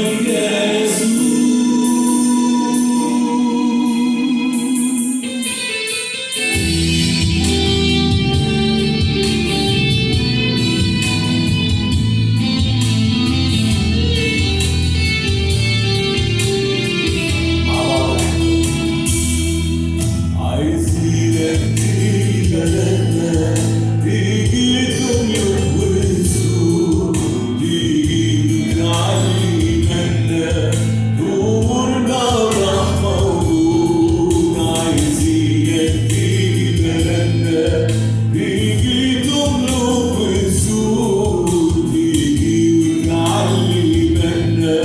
عايزينك يا يسوع. مع بعض. عايزينك تيجي بلدنا، تيجي تملك وتسوق، تيجي تعلمنا تأمرنا رحمة وجود. عايزينك تيجي بلدنا، تيجي تملك وتسوق، تيجي وتعلمنا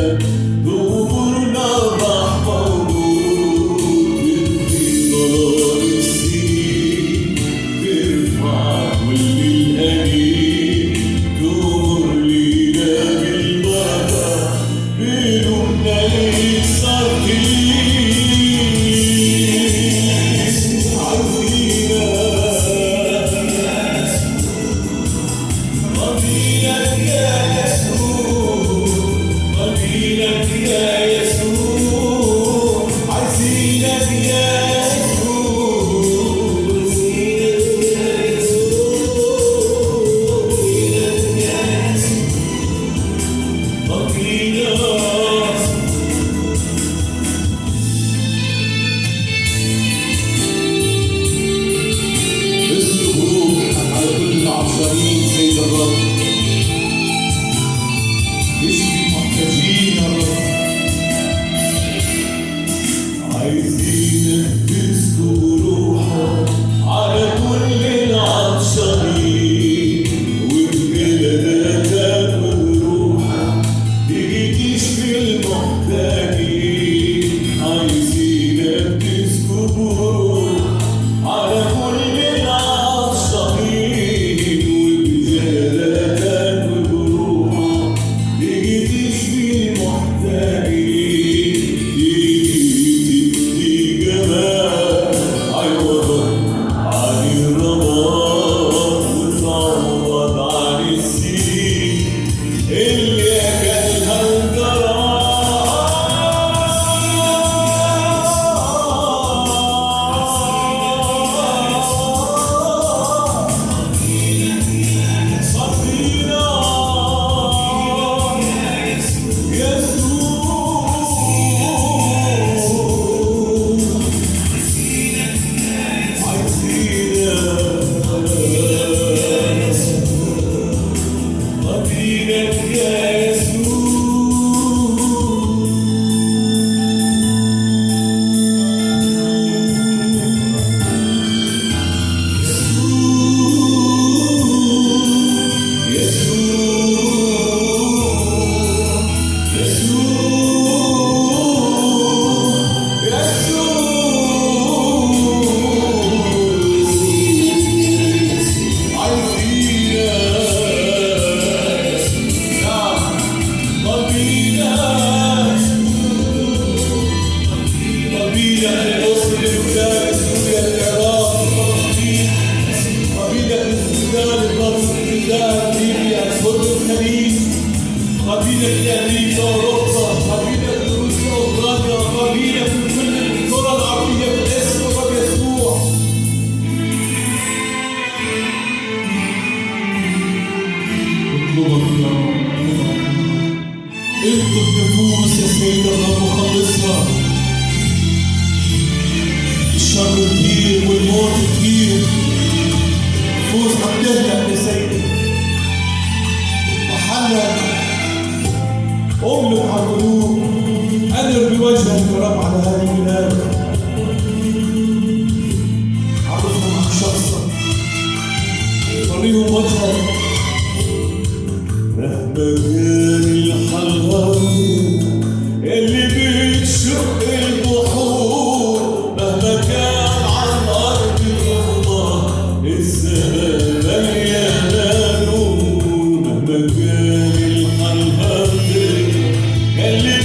تأمرنا رحمة وجود. تمحي ضلال السنين، ترفع كل الأنين، تأمر لينا بالبركة، بلومنا ليك صارخين. عايزينك، قبيلك يا يسوع، قبيلك يا يسوع، عايزينك يا يسوع، عايزينك يا يسوع، عايزينك يا يسوع، قبيلك. اسلب روحك على كل العطشانين سيد الرب، اشفي المحتاجين يا رب. عايزينك تسكب روحك على كل العطشانين، وبجلالتك وروحك تيجي تشفي المحتاجين. عايزينك تسكب روحك على كل العطشانين، وبجلالتك وروحك تيجي تشفي المحتاجين. تيجي تدي جمال عوضك عن الرماد، وتعوض عن السنين اللي أكلها الجراد. صفينا يسوع، عايزينك، قبيلك يا يسوع. يسوع، يسوع، يسوع، عايزينك، نعم قبيلك، قبيلة مصر، لبنان، سوريا، العراق، فلسطين، قبيلة السودان، المغرب، الجزائر، ليبيا، كل الخليج، قبيلة أمريكا، أوروبا، قبيلة روسيا، أوكرانيا، قبيلة في كل القرى العربية باسم الرب يسوع. اطلبك يا رب، انقذ نفوس يا سيد الرب وخلصها. الشر كتير والموت كتير، نفوس عم تهلك يا سيدي. تحلل، املك على القلوب، انر بوجهك يا رب على هذه البلاد. عرفهم عن شخصك، وريهم وجهك. مهما كان الحال اللي بتشق البحور، مهما كان على الأرض ظلمة، السماء مليانة نور. مهما كان الحال اللي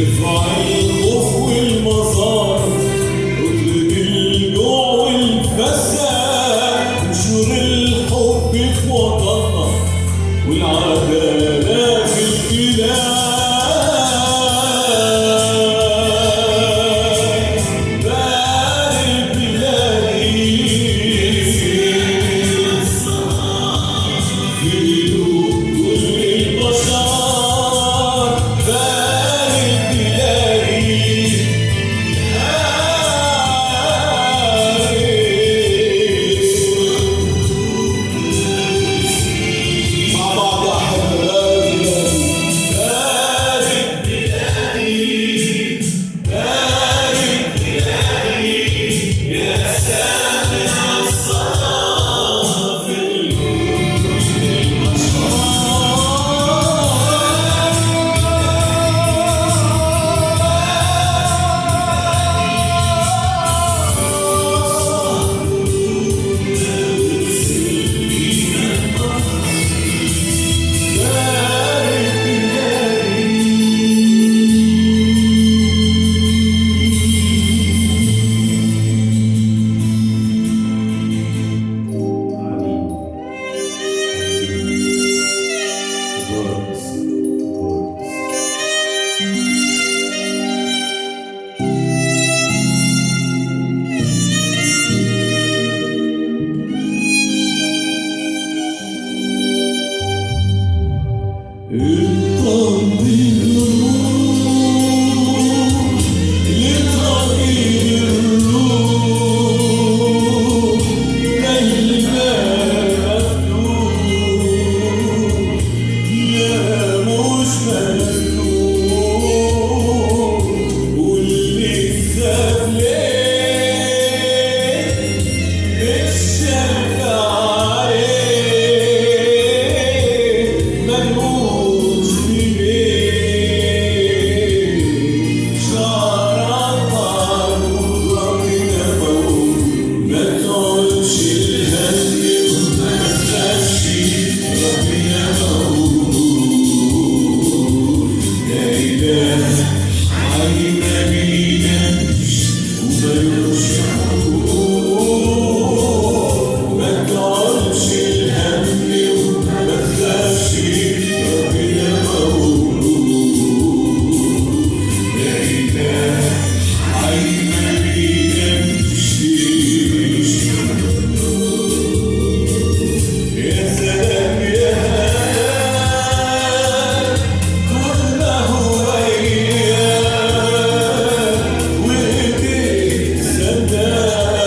ارفع الخوف والمظاهر، اطرد الجوع والفساد، انشر الحب في وطننا والعدالة في البلاد. بارك بلادي في قلوب كل البشر، بارك بلادي. مع بعض أحبائي، بارك بلادي، بارك بلادي، يا سامع الصلاة في قلوب كل البشر. بارك بلادي. آمين. مبارك مبارك. القنديل الروح لطريق الروح دايما مفتوح، لا مش مسدود، واللي خاف ليه مش شايفة عليه، ملوش ليه شعر معروف. ربنا موجود، ما تقولش الهم وما تخافش، ربنا موجود. لا إله حي ما بينامش وملوش حدود، ما تقولش الهم وما تخافش، ربنا موجود. لا إله حي ما بينامش. يا سلام يا هلا طول ما هو إياه، وإيديه سندان.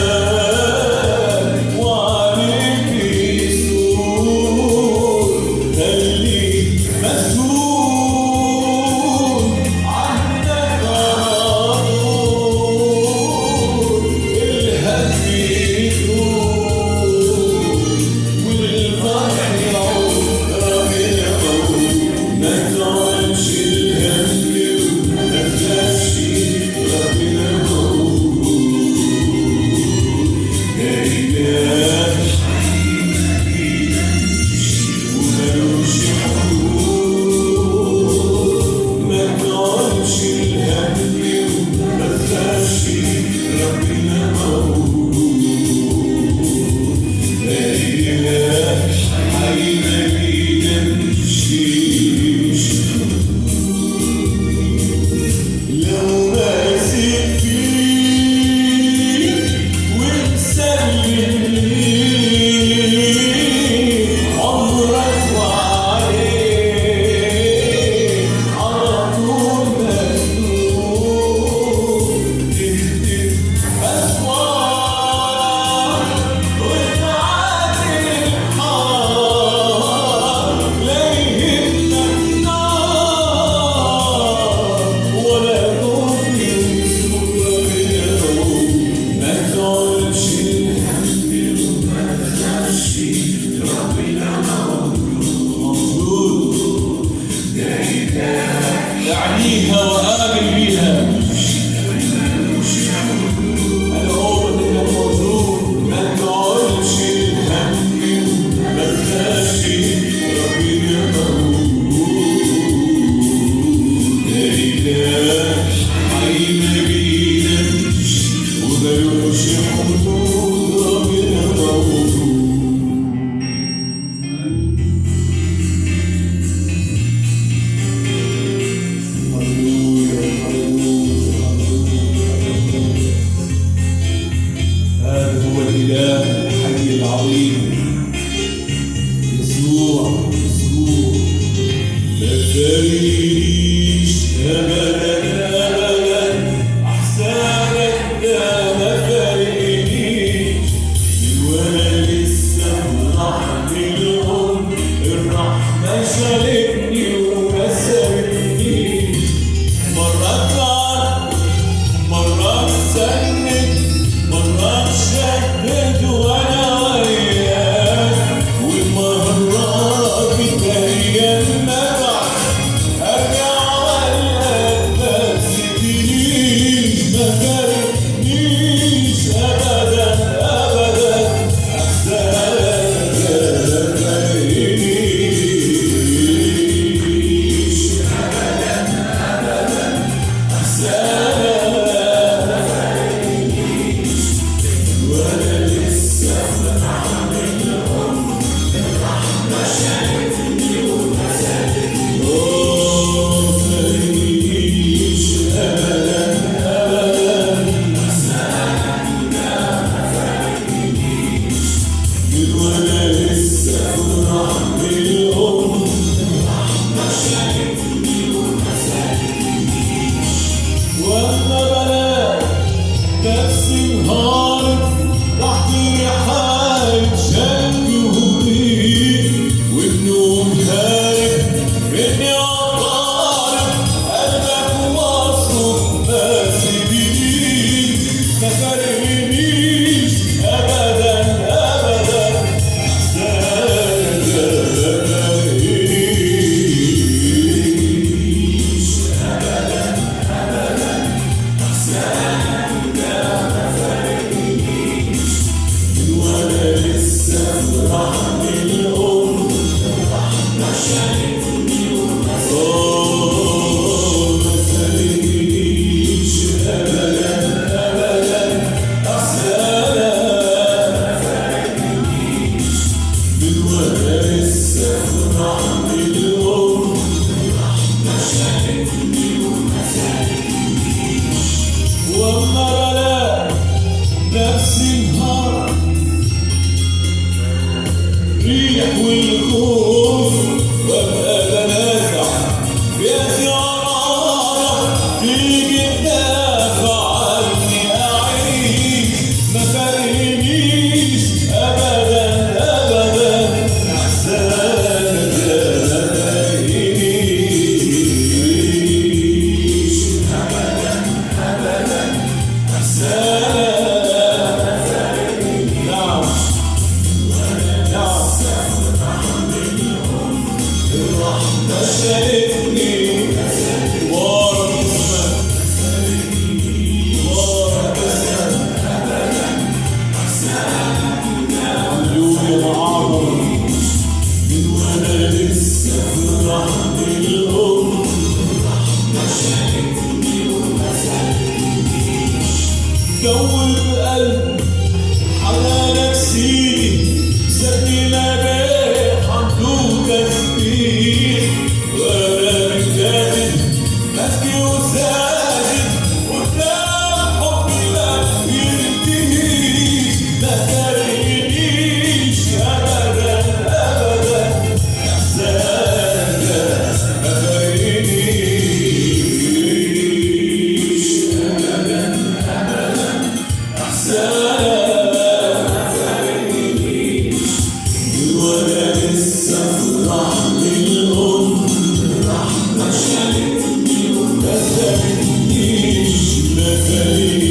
مفيش مفيش.